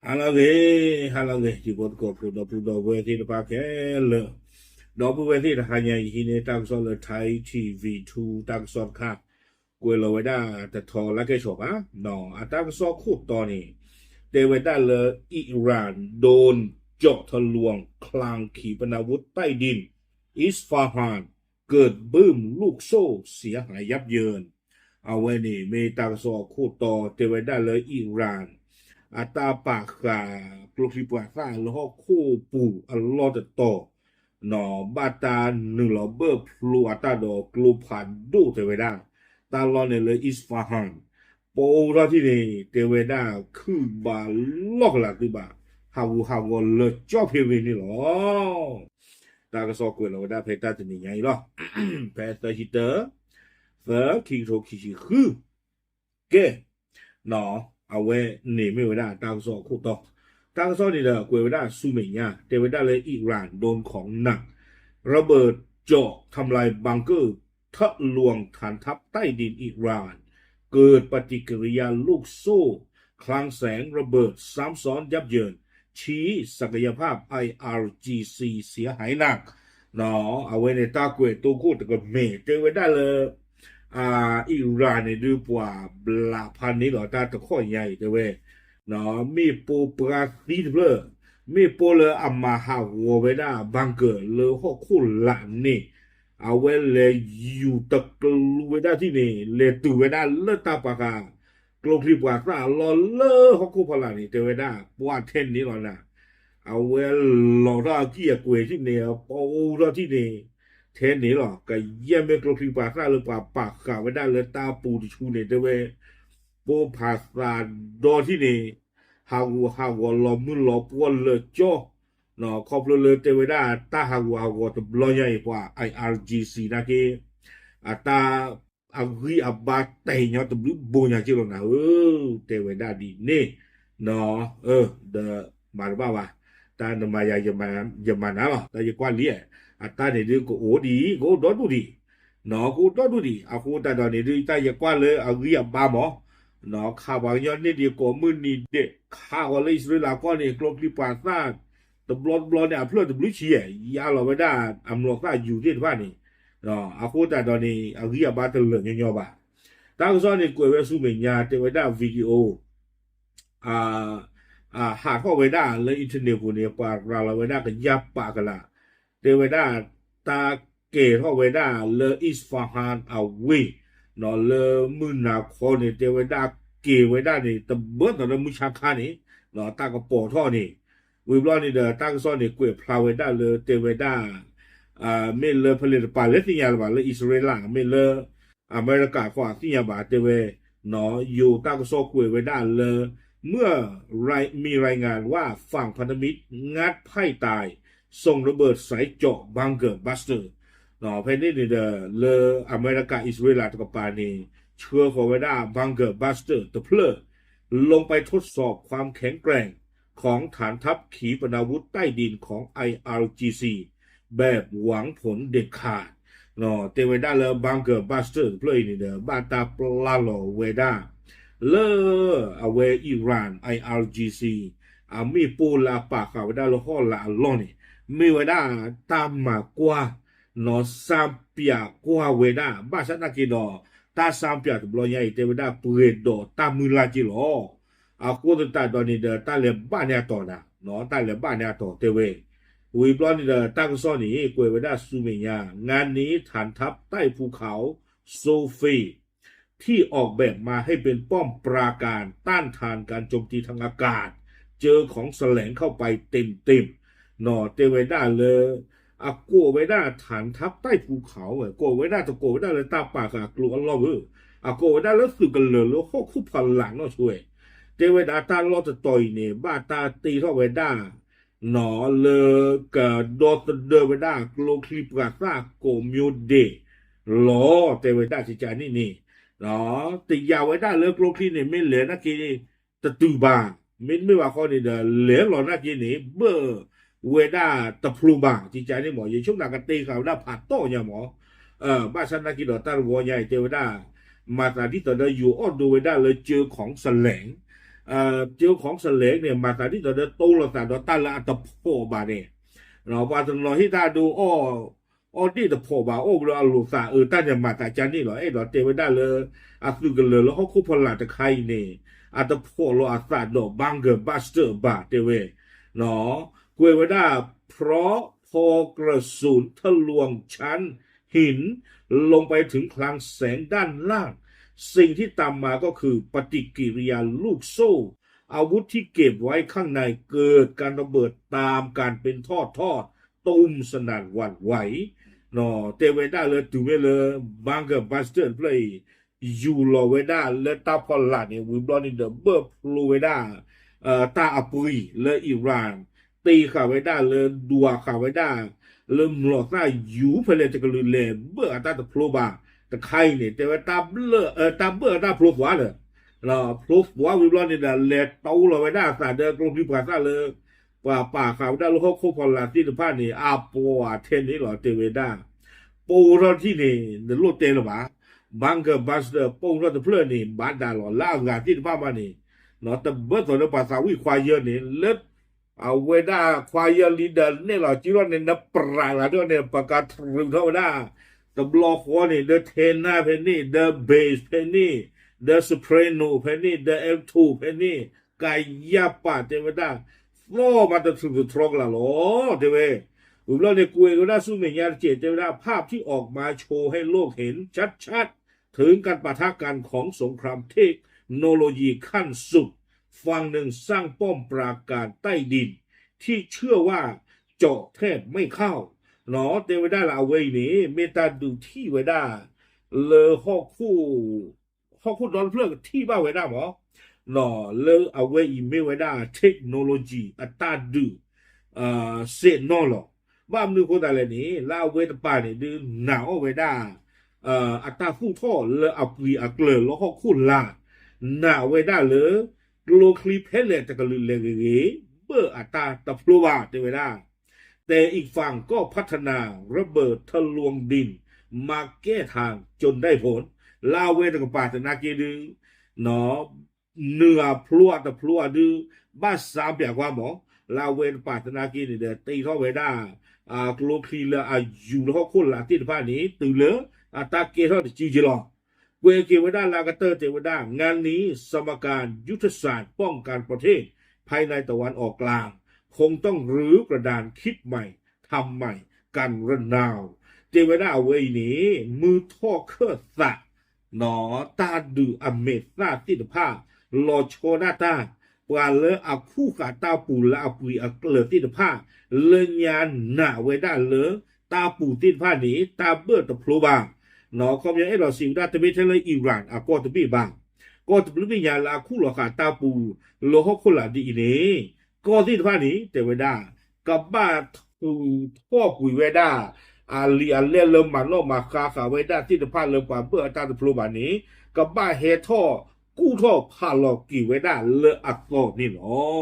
ဟါလၢအဂ့ၤ, ဟါလၢအဂ့ၤ တံၤဖိသကိးဖိ ဒီပုၢ်ဒီဝဲၢ်သ့ၣ်တဖၣ်ခဲလၢာ်, ဒီပုၢ်ဝဲၢ်သ့ၣ်တဟါညါအံၤ ဟံးန့ၢ်တၢ်ကစီၣ်လၢ Thai T V two တၢ်ကစီၣ်တခါ, ကွဲးလီၤဝဲဒၣ်တထီလၢကဲၣ်ဆိးဘၣ်, အတၢ်ကစီၣ်ခိၣ်တီန့ၣ် တဲဝဲဒၣ်လၢ Iran โดนเจาะทะลวงคลังขีปนาวุธใต้ดิน Isfahan เกิดบึ้มลูกโซ่เสียหายยับเยิน အဝဲန့ၣ်မ့ၢ်တၢ်ကစီၣ်အခိၣ်တီ တဲဝဲဒၣ်လၢ Iran အတၢ်ပာ်ဃာ်ကျိချံပှၤသၣ်လၢဟီၣ်ခိၣ်ပူၤအလီၢ်တတီၤ, ဘၣ်တၢ်နုာ်လီၤဘၢၣ်ဖျိအတၢ်ဒီးကျိဖးဒိၣ်တဲဝဲဒၣ်, တၢ်လီၢ်န့ၣ်လၢ Isfahan ပအိၣ်ထီၣ်ထံၣ်န့ၣ် တဲဝဲဒၣ်ခုၣ်ဘၣ်လီၢ်ကလာ်သုဘၣ်, ဟးဂူာ်ဟးဂီၤလၢာ်ကၠီဖဲရ့န့ၣ်လီၤ. တၢ်ကစီၣ်ကွဲးလီၤဝဲဒၣ်ဖဲတၢ်တနံၤညါအံၤလီၤ. ဖဲသၢဆံတၢ, သၢ ခံကထိခံဆံဃု, ကဲ, အဝဲန့ၣ်မ့ၢ်ဝဲဒၣ်တၢ်ကစီၣ်အခိၣ်တီ, တၢ်ကစီၣ်န့ၣ်ဒီးကွဲးဝဲဒၣ်ဆူမဲာ်ညါ တဲဝဲဒၣ်လၢ Iran โดนของหนัก ระเบิดเจาะทำลายบังเกอร์ ทะลวงฐานทัพใต้ดิน Iran เกิดปฏิกิริยาลูกโซ่ คลังแสงระเบิดซ้ำซ้อนยับเยิน ชี้ศักยภาพ ไออาร์จีซี เสียหายหนัก အဝဲန့ၣ်တၢ်ကွဲးတိခိၣ်တကမဲာ် တဲဝဲဒၣ်လၢ အံရၣ်န့ၣ်ဒုးပှၤဘျးဖးန့ၢ်လီၤတၢ်တခီညါအံၤတဲဝဲ, မ့ၣ်ပိၢ်ပှၤသံတဖျၢၣ်, မ့ၣ်ပိၢ်လၢအမၤဟးဂီၤဝဲဒၣ် bunker လၢဟီၣ်ခိၣ်လာ်န့ၣ်, အဝဲလဲၤယူၤတကျူဝဲဒၣ်ထံၣ်န့ၣ် လဲၤတုၤဝဲဒၣ်လၢတၢ်ပာ်ဃာ် ကျိချံပှၤသၣ်အလီၢ်လၢဟီၣ်ခိၣ်ဖီလာ်န့ၣ် တဲဝဲဒၣ် ပှၤထဲန့ၣ်လီၤနၤ, အဝဲလီၤထီၣ်အကံၢ်အကွဲၤထံၣ်န့ၣ် ပအိၣ်ထီၣ်ထံၣ်န့ၣ် ထဲန့ၣ်လီၤ. ကယဲၢ်မ့ၢ်ကျိချံပှၤသၣ်လၢပှၤပာ်ဃာ်ဝဲဒၣ်လၢတၢ်ပူၤတဆူန့ၣ် တဲဝဲ ပိၢ်ဖးသးဒီထံၣ်န့ၣ် ဟးဂူာ်ဟးဂီၤလီၤမုၢ်လီၤပှီၢ်လၢာ်ကၠီ, ခီဖျိလၢတဲဝဲဒၣ်တၢ်ဟးဂူာ်ဟးဂီၤတဘျီညါအံၤ ပှၤ I R G C နာ်က့ အတၢ် အဂံၢ်အဘါတဲာ်ညီတဘျုးဘိညါက့လီၤနၤဧၢ, တဲဝဲဒၣ်ဒ်န့ၣ်, ဒီးမၤတဘၣ်ဘၣ်, တၢ်နမၤယၤ ယမၤနၤလီၤ, တၢ်ယကွၢ်လံ, အတၢ်န့ၣ်ဒုးကအိၣ်ဒံး ကအိၣ်ဒီဒူၣ်ဒံး, ကအိၣ်ဒီဒူၣ်ဒံး, အဃိသတးဒီးန့ၣ်ဒုး တၢ်ယကွၢ်လၢအဂံၢ်အဘါမး, ခးပှၤကညီန့ၢ်ဒံးကိးမုၢ်နံၤဒဲး ခးဃီၤလၢအံၣ်စရ့လးကီၢ်န့ၣ် ကျိချံပှၤသၣ် တဘျီတဘျီန့ၣ် အဖျၢၣ်တဘျုးဆံယဲၢ် ယါလီၤဝဲဒၣ်အမျိာ်သၣ်ယူၤသ့ၣ်တဖၣ်န့ၣ်, အဃိသတးဒီးန့ၣ် အဂံၢ်အဘါတလၢာ်ညီညီဘၣ်. တၢ်ကစီၣ်န့ၣ်ကွဲးဝဲဆူမဲာ်ညါ တဲဝဲဒၣ် video ဟးထီၣ်ဝဲဒၣ်လၢ internet ပူၤန့ၣ် ပှၤရၤလီၤဝဲဒၣ်ကယၢ်ပာ်ကလာ်, တဲဝဲဒၣ်တၢ်ကဲၤထီၣ်ဝဲဒၣ်လၢ Isfahan အဝ့ၢ် လၢမုၢ်နၤခီန့ၣ် တဲဝဲဒၣ်ကဲၤဝဲဒၣ်န့ၣ် တဘၢသီလၢမုၢ်ဆါခါန့ၣ် တၢ်ကပီၤထီၣ်န့ၣ်, ဝံၤဘျီန့ၣ်ဒီး တၢ်ကစီၣ်န့ၣ်ကွဲးဖျါဝဲဒၣ်လၢတဲဝဲဒၣ် မ့ၢ်လၢဖဲလဲၣ်တပၤလဲၣ်သ့ၣ်ညါလၢၤဘၣ် လၢအံၣ်စရ့လး မ့ၢ်လၢ အမဲရကၤဃီသ့ၣ်ညါဘၣ် တဲဝဲ, ယိၤတၢ်ကစီၣ်ကွဲးဝဲဒၣ်လၢ เมื่อมีรายงานว่าฝั่งพันธมิตรงัดไพ่ตาย ส่งระเบิดใส่เจาะบังเกอร์บัสเตอร์ ဖဲန့ၣ်န့ၣ်ဒီး လၢအမဲရကၤအံၣ်စရ့လးတကပၤန့ၣ် ဆှၢဃီၤဝဲဒၣ် bunker buster တဖျၢၣ် ลงไปทดสอบความแข็งแกร่งของฐานทัพขีปนาวุธใต้ดินของ ไออาร์จีซี แบบหวังผลเด็ดขาด တဲဝဲဒၣ်လၢ bunker buster တဖျၢၣ်အံၤန့ၣ်ဒီး ဘၣ်တၢ်ပျၢ်လီၤဝဲဒၣ် လၢအဝဲ Iran I R G C အမ့ၣ်ပိၢ်လၢအပာ်ဃာ်ဝဲဒၣ်လၢဟီၣ်လာ်အလီၢ်န့ၣ် မ့ၢ်ဝဲဒၣ်တၢ်မၤကွၢ် နီၢ်စၢ်ပၠးကွၢ်ဝဲဒၣ် ဘၣ်ဆၣ်သနာ်က့ဒီး တၢ်စၢ်ပၠးတဘျီညါအံၤ တဲဝဲဒၣ်ပှဲၤဒီးတၢ်မုၢ်လၢ်က့လီၤ. အဃိသတးဒီးန့ၣ်ဒီး တၢ်လဲၤဘၣ်န့ၢ်အတီၤနၤ, တၢ်လဲၤဘၣ်န့ၢ်အတီၤတဲဝဲ, ဝံၤဘျီန့ၣ်ဒီး တၢ်ကစီၣ်န့ၣ် ကွဲးဝဲဒၣ်ဆူမဲာ်ညါ งานนี้ฐานทัพใต้ภูเขาโซเฟย์ ที่ออกแบบมาให้เป็นป้อมปราการต้านทานการโจมตีทางอากาศ เจอของแสลงเข้าไปเต็มๆ တဲဝဲဒၣ်လၢ အကိးဝဲဒၣ် ฐานทัพใต้ภูเขา ကိးဝဲဒၣ်တကိးဝဲဒၣ်လၢတၢ်ပာ်ဃာ်ကျိအလီၢ်ဧၢ, အကိးဝဲဒၣ်လၢသုးကလၢၤလၢဟီၣ်ခိၣ်ဖီလာ်နီၢ်ဆိဝဲ, တဲဝဲဒၣ်တၢ်လီၢ်တတီၤအံၤန့ၣ် ဘၣ်တၢ်တ့ထီၣ်ဝဲဒၣ် လၢကဒီသဒၢဝဲဒၣ်ကျိချံပှၤသၣ်ကိးမၠိဒဲးလီၤ တဲဝဲဒၣ်ကကန့ၣ်န့ၣ်, တယာ်ဝဲဒၣ်လၢကျိချံန့ၣ် မ့ၢ်လဲၤနာ်က့ တတုၤဘၣ်, မ့တမ့ၢ်ဘၣ်ဃီန့ၣ်ဒီး လဲၤလီၤနာ်က့န့ၣ် ဘၢၣ်ဝဲဒၣ်တဖျိဘၣ် ကကန့ၣ်မး ယဆိကမိၣ်ကတ့ဃာ်ဝဲဒၣ်ဖးတီၢ်ညါမး, ဘၣ်ဆၣ်နာ်က့ဒီးတၢ်တဝီညါအံၤတဲဝဲဒၣ် မၤသးဒ်သိးဒီးယိၤအီၣ်ဒိဝဲဒၣ်လၢ เจอของแสลง ကၠိ counselling န့ၣ် မၤသးဒ်သိးဒီးတိလီၤသးဒီးတၢ်လၢအတဖိးဘၣ်န့ၣ်, ပှၤတနီၤဟ့ၣ်တၢ်ဒိအီၣ်, အီၣ်ဒ့ၣ်တဖိးဘၣ် အီၣ်ဘျီအလိာ်သးအၢ တၢ်န့ၣ်မၤသးကါန့ၣ်လီၤ. အဲၣ်ဒိးတဲဝဲဒၣ်လၢ အသုးကလၢၤလၢဟီၣ်ခိၣ်ဖီလာ်တခါအံၤန့ၣ် အတဖိးလီၤအသးဒီး bunker buster ဘၣ်တဲဝဲ ကွဲးဝဲဒၣ် เพราะพอกระสุนทะลวงชั้นหินลงไปถึงคลังแสงด้านล่าง สิ่งที่ตามมาก็คือปฏิกิริยาลูกโซ่ อาวุธที่เก็บไว้ข้างในเกิดการระเบิดตามกันเป็นทอดๆ ตุ้มสนั่นหวั่นไหว တဲဝဲဒၣ်လၢတုၤမ့ၢ်လၢ bunker buster တဖျၢၣ်အံၤ ယူၤလီၤဝဲဒၣ်လၢတၢ်ဖီလာ်န့ၣ် ဝံၤဘျီန့ၣ်ဒီး ဘၢၣ်ဖျိဝဲဒၣ် တၢ်အပှံာ်လၢ Iran တ့ဃာ်ဝဲဒၣ်လၢ ဒွးဃာ်ဝဲဒၣ် လၢမျိာ်သၣ်ယူၤဖဲလဲၣ်တကလုာ်လဲၣ် ဘၢၣ်အတၢ်တဖျိဘၣ် တခါအံၤန့ၣ် တဲဝဲ တၢ်ဘၢၣ်အတၢ်ဖျိသွါလၢ ဖျိသွါဝံၤဘျီန့ၣ်ဒီး လဲၤတိလီၤဝဲဒၣ်အသးဒီးကျိချံပှၤသၣ်လၢ ပှၤပာ်ဃာ်ဝဲဒၣ်လၢဟီၣ်ခိၣ်ဖီလာ်သ့ၣ်တဖၣ်န့ၣ် အပှၤထဲန့ၣ်လီၤ တဲဝဲဒၣ် ပိၢ်ထီၣ်တထံၣ်န့ၣ် နလိၣ်တဲလၢၤဘၣ် bunker buster ပိၢ်ထီၣ်တဖျၢၣ်န့ၣ် ဘၣ်ဒၣ်လီၤလၢအဂၤသ့ၣ်တဖၣ်မးန့ၣ် တဘၢၣ်သိးလၢပှၤသးဝံၣ်ခွါယၢၢ်န့ၣ် လၢ အဝဲဒၣ်ခွါယၢၢ်လံဒီး နဲၣ်လီၤစုထီၣ်န့ၣ် နပြးလီၤထီၣ်န့ၣ် ပကထုးထီၣ်ဝဲဒၣ် တဘျီဃီန့ၣ် ဒီး tenor ဖဲန့ၣ် ဒီး bass ဖဲန့ၣ် ဒီး soprano ဖဲန့ၣ် ဒီး alto ဖဲန့ၣ် ကယၢ်ပာ်တဲဝဲဒၣ် သီၣ်မးတထူးတထြီကလာ်လီၤ တဲဝဲ ဝံၤဘျီန့ၣ် ကွဲးက့ၤဝဲဒၣ်ဆူမဲာ်ညါတက့ၢ် တဲဝဲဒၣ် ภาพที่ออกมาโชว์ให้โลกเห็นชัดๆ ถึงการปะทะกันของสงครามเทคโนโลยีขั้นสุด ฝั่งหนึ่งสร้างป้อมปราการใต้ดินที่เชื่อว่าเจาะแทบไม่เข้า တဲဝဲဒၣ်လၢအဝဲအံၤန့ၣ် မ့ၢ်တၢ်ဒုးထံၣ်ဝဲဒၣ် လၢ ဟီၣ်ခိၣ်ဒီတဖျၢၣ်ကထံၣ်ဘၣ်ဝဲဒၣ်မး လၢအဝဲအံၤမ့ၢ်ဝဲဒၣ် technology အတၢ်ဒုး စဲးနီၣ်လီၤ. ဘၣ်မနုၤအဃိသတးလဲၣ်န့ၣ် လၢအဝဲတပၤန့ၣ်ဒုး နာ်အီၣ်ဝဲဒၣ် အတၢ်သူၣ်ထီၣ်လၢအပှံာ်အကျၢၤလၢဟီၣ်ခိၣ်လာ် နာ်ဝဲဒၣ်လၢ ကျိချံဖဲလဲၣ်တကလုာ်လဲၣ်ဂ့ၤဂ့ၤ ဘၢၣ်အတၢ်တဖျိဘၣ် တဲဝဲဒၣ် แต่อีกฝั่งก็พัฒนาระเบิดทะลวงดินมาแก้ทางจนได้ผล လၢအဝဲတကပၤသနာ်က့ဒုး နုာ်အဖျိအတဖျိအဒုး ဘၣ်စါပၠးကွၢ်မး လၢအဝဲတကပၤသနာ်က့န့ၣ်ဒီး တ့ထီၣ်ဝဲဒၣ် ကျိချံလၢအယူၤလၢဟီၣ်ခိၣ်လာ်သ့ၣ်တဖၣ်န့ၣ် တုၤလၢအတၢ်ကဲထီၣ်တစုက့လီၤ. ကွဲးက့ၤဝဲဒၣ်လၢအကတၢၢ်တဲဝဲဒၣ် งานนี้สมการยุทธศาสตร์ป้องกันประเทศภายในตะวันออกกลาง คงต้องรื้อกระดานคิดใหม่ทำใหม่กันระนาว တဲဝဲဒၣ်အဝဲအံၤန့ၣ် မုၢ်ထီၣ်ခၢၣ်သး တၢ်ဒုးအမဲာ်သၣ်သ့ၣ်တဖၣ် လီၤဆီဒၣ်တၢ် ပှၤလၢအခူၣ်ဃာ်တၢ်ပူၤလၢအပှံာ်အကျၢၤသ့ၣ်တဖၣ် လၢညါနာ်ဝဲဒၣ်လၢ တၢ်ပူၤသ့ၣ်တဖၣ်န့ၣ် တၢ်ဘၢၣ်တဖျိဘၣ် ခီပညီအဲၣ်ဒိးစံးဝဲဒၣ် တမ့ၢ်ထဲလၢ Iran အကီၢ်တဘ့ၣ်ဘၣ်, ကီၢ်တဘျုးဘ့ၣ်ညါလၢအခူၣ်လီၤဃာ်တၢ်ပူၤလၢဟီၣ်ခိၣ်လာ်ဒ်အံၤန့ၣ် ကီၢ်သ့ၣ်တဖၣ်န့ၣ် တဲဝဲဒၣ် ကဘၣ်ထုးထီၣ်ကွံာ်ဝဲဒၣ် အလံာ်အလဲၢ်လၢမၤနီၣ်မၤဃါဃာ်ဝဲဒၣ်သ့ၣ်တဖၣ်လၢပှၤဘၢၣ်အတၢ်တဖျိဘၣ်န့ၣ် ကဘၣ်ဟဲထီၣ်ကူၣ်ထီၣ်ဖးလီၤက့ၤဝဲဒၣ်လၢအသီန့ၣ်လီၤ.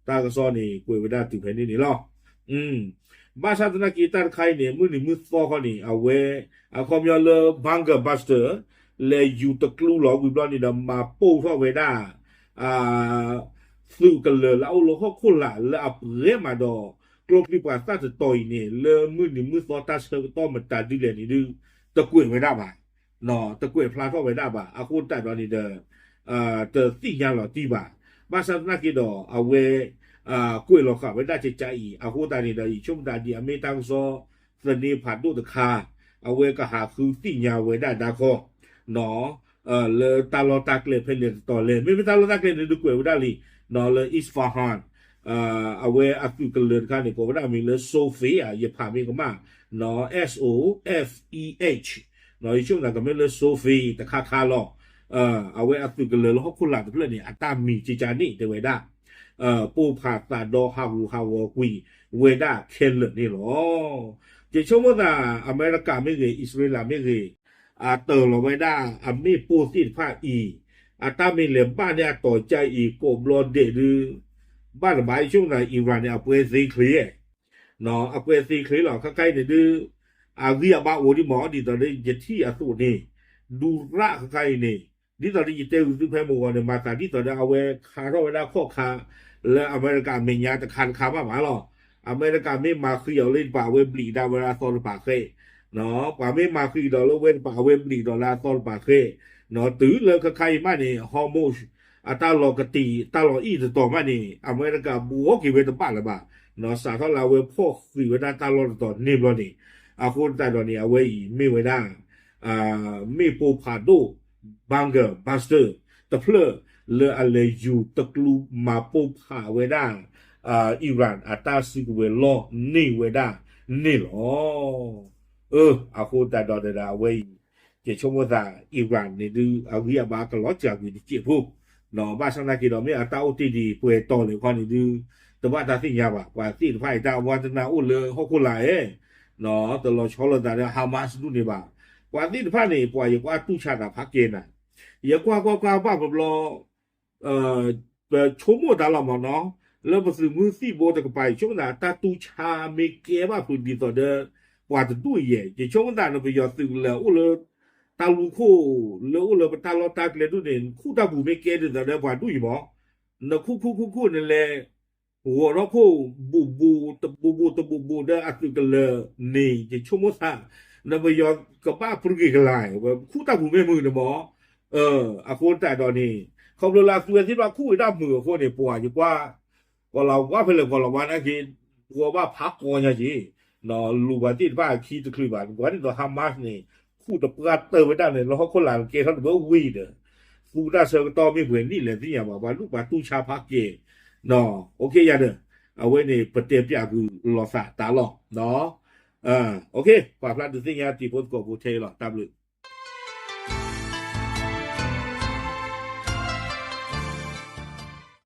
တၢ်ကစီၣ်န့ၣ် ကွဲးဝဲဒၣ်တုၤဖဲန့ၣ်န့ၣ်လီၤ. ဘၣ်ဆၣ်သနာ်က့တၢ်တခါအံၤန့ၣ် မုၢ်နံၤမုၢ်သီခီန့ၣ် အဝဲ အခီပညီလၢ bunker buster လဲၤယူၤတကျူလီၤဝံၤဘျီန့ၣ်ဒီး မၤပိၢ်ထီၣ်ဝဲဒၣ် သုးကလၢၤလၢအအိၣ်လၢဟီၣ်ခိၣ်လာ်လၢအပှဲၤမးဒီး ကျိချံပှၤသၣ်တတီၤအံၤန့ၣ် လၢမုၢ်နံၤမုၢ်သီတၢ်ဆၢကတီၢ်မတၤဒ်လဲၣ်န့ၣ်ဒုး တကွဲးဝဲဒၣ်ဘၣ်, တကွဲးဖျါထီၣ်ဝဲဒၣ်ဘၣ်. အဃိသတးဒီးန့ၣ်ဒီး တသ့ၣ်ညါလီၤတံၢ်ဘၣ်. ဘၣ်ဆၣ်သနာ်က့ဒီး အဝဲ ကွဲးလီၤဃာ်ဝဲဒၣ်ကကါအံၤ အဃိသတးန့ၣ်ဒီး ယဆိကမိၣ်တၢ်ဒ်အမ့ၢ်တၢ်ကစီၣ်သန့ဖးဒိၣ်တခါ အဝဲကဟးဃုသ့ၣ်ညါဝဲဒၣ်ဒါခီ လၢတၢ်လီၢ်တၢ်ကျဲဖဲလဲၣ်တတီၤလဲၣ်. မ့မ့ၢ်တၢ်လီၢ်တၢ်ကျဲန့ၣ်ဒုးကွဲးဝဲဒၣ်လံ လၢ Isfahan အဝဲအသုးကလၢၤတခါန့ၣ် ကိးဝဲဒၣ်မံၤလၢ Sofeh ယဖးမ့ၢ်ကမၣ် S O F E H ယဆိကမိၣ်ကမ့ၢ်လၢ Sofeh တခါခါလီၤ. အဝဲအသုးကလၢၤလၢဟီၣ်ခိၣ်လာ်တဖျၢၣ်န့ၣ် အတၢ်မံၤကကါန့ၣ် တဲဝဲဒၣ် ပိၢ်ဖးသးဒီဟးဂူာ်ဟးဂီၤကွံာ်ဝဲဒၣ်ခဲလၢာ်န့ၣ်လီၤ. ယဆိကမိၣ်သး အမဲရကၤမ့ၢ်ဂ့ၤ အံၣ်စရ့လးမ့ၢ်ဂ့ၤ အတၢၢ်လီၤဝဲဒၣ်အမ့ၣ်ပိၢ်သ့ၣ်တဖၣ်အံၤ အတၢ်မ့ၢ်လဲၤဘၣ်န့ၢ်အတီၤကါအံၤ ကိးဘျီဒဲးဒုး ဘၣ်တဘၣ် ယဆိကမိၣ်သး Iran န့ၣ် အပှဲၤသ့ချ့ အပှဲၤသ့ချ့လီၤ. ခဲခါအံၤန့ၣ်ဒုး အဂံၢ်အဘါအိၣ်ဒံးမး ဒ်သိးလၢယထံၣ်အသိးန့ၣ် ဒူရၣ်ခဲခါအံၤန့ၣ် ဒ်သိးဒီးယတဲဂုာ်သုဖဲမုၢ်ဂီၤန့ၣ် မၤသးဒ်သိးဒီးအဝဲခးထီၣ်ဝဲဒၣ်ခီၣ်ခါ လၢအမဲရကၤအမဲာ်ညါတခါတခါဘၣ်ဘၣ်လီၤ. အမဲရကၤမ့ၢ်မၤဃံးအီၤလၢတပၤ အဝဲဘျံးကဒါဝဲဒၣ်အသီတပၤဃဲ, ပှၤမ့ၢ်မၤဃံးဒီးလၢဝဲတပၤ အဝဲဘျံးဒီးလၢအသီတပၤဃဲ, တုၤလၢခဲခါအံၤမးန့ၣ် Hormuz အတၢ်လီၤကတံာ် တၢ်လီၤအံၣ်တတီၤမးန့ၣ် အမဲရကၤဘှီက့ၤဝဲတဘၣ်လၢၤဘၣ်, စးထီၣ်လၢအဝဲဖီၣ်ဃံးဝဲဒၣ်တၢ်လီၢ်တတီၤန့ၣ်ဘျီန့ၣ်, အဃိသတးဒီးန့ၣ် အဝဲအံၤမ့ၢ်ဝဲဒၣ် မ့ၣ်ပိၢ်ဖးဒိၣ် bunker buster တဖျၢၣ် လၢအလဲၤယူၤတကျူမၤပိၢ်ဖးဝဲဒၣ် Iran အတၢ်စုကဝဲၤလီၢ်န့ၢ်ဝဲဒၣ်န့ၣ်လီၤ. အဃိသတးဒီးဒီးအဝဲအံၤ ယဆိကမိၣ်သး Iran န့ၣ်ဒုး အဂံၢ်အဘါကလီၤစှၤကွံာ်တစဲးဖိ, ဘၣ်ဆၣ်သနာ်က့ဒီးမ့ၢ်အတၢ်အိၣ်တ့ၢ်ဒံးပှဲၤတီၤလဲၣ်ခီန့ၣ်ဒုး တဘၣ်တၢ်သ့ၣ်ညါဘၣ်. ပှၤသ့ၣ်တဖၣ်အံၤတၢ်အဝါတနၢ်အိၣ်လၢဟီၣ်ခိၣ်လာ်ဧၢ, တလီၤဆီလိာ်သးဒီး Hamas ဒူၣ်န့ၣ်ဘၣ်. ပှၤသ့ၣ်တဖၣ်န့ၣ် ပှၤယကွၢ်တူၢ်ဆါသးဖးကဲနၤ, ယကွၢ်ကွၢ်ကွၢ်ဘၣ်ပဘျီ ပဆိကမိၣ်တၢ်လီၤမၢ်နီၤ, လၢပသုးမုၢ်သံၣ်ဘိတကပၤအံၤ ဆိကမိၣ်သးတၢ်တူၢ်ဆါမ့ၢ်ကဲဘၣ်ဖုးဒ်သိးဒီး ပှၤတဒူၣ်အံၤ, ယဆိကမိၣ်သးန့ၣ် ပယီၤသုးကလၢၤအိၣ်လၢ တၢ်လူၢ်ခိၣ် လၢအိၣ်လၢပတၢ်လီၢ်တၢ်ကျဲဒူၣ်န့ၣ် နခူၣ်တၢ်ပူၤမ့ၢ်ကဲဒ်သိးဒီးပှၤဒူၣ်အံၤမၢ်, နခူၣ်ခူၣ်ခူၣ်ခူၣ်နလဲၤ ဂီၤထီၣ်ခိၣ် ဘူးဘူး တဘူးဘူးတဘူးဘူးဒီးအသုးကလၢၤန့ၣ် ယဆိကမိၣ်သး နပယီၤကဘၣ်ပြူၤက့ၤကလာ် ခူၣ်တၢ်ပူၤမ့ၢ်မုာ်န့ၣ်မၢ်. အဃိသတးဒီးန့ၣ် ခီဖျိလၢအသုးဝဲသ့ၣ်တဖၣ်ခူၣ်ဝဲဒၣ်မုာ်အဃိန့ၣ် ပှၤယကွၢ် ကီၤလၤဝါဖဲလဲၣ်ကီၤလၤဝါနာ်က့ ဂီၤဘၣ်ဖးကီညါက့ၤ လူၤဘၣ်သ့ၣ်တဖၣ်ခံတချုးဘၣ် ကွၢ်ဒ်သိး Hamas န့ၣ် ခူၣ်တပှၢ်တၢၢ်ဝဲဒၣ်န့ၣ် လၢဟီၣ်ခိၣ်လာ်ကဲထီၣ်တဘၢဝံၤဒီး သူတၢ်ဆၢကတီၢ်မ့ၢ်ပှဲၤနံၣ်လဲၣ်သ့ၣ်ညါဘၣ် ပှၤဒူၣ်ပှၤတူၢ်ဆါဖးကဲ အိၣ်ခ့ယၤဒီး အဝဲန့ၣ် ပတဲပၠးကွံာ်လိာ်သးတၢ်လီၤ. အိၣ်ခ့ ပာ်ဖျါဒုးသ့ၣ်ညါတံၤဖိသကိးဖိထဲအံၤလီၤ တၢ်ဘျုး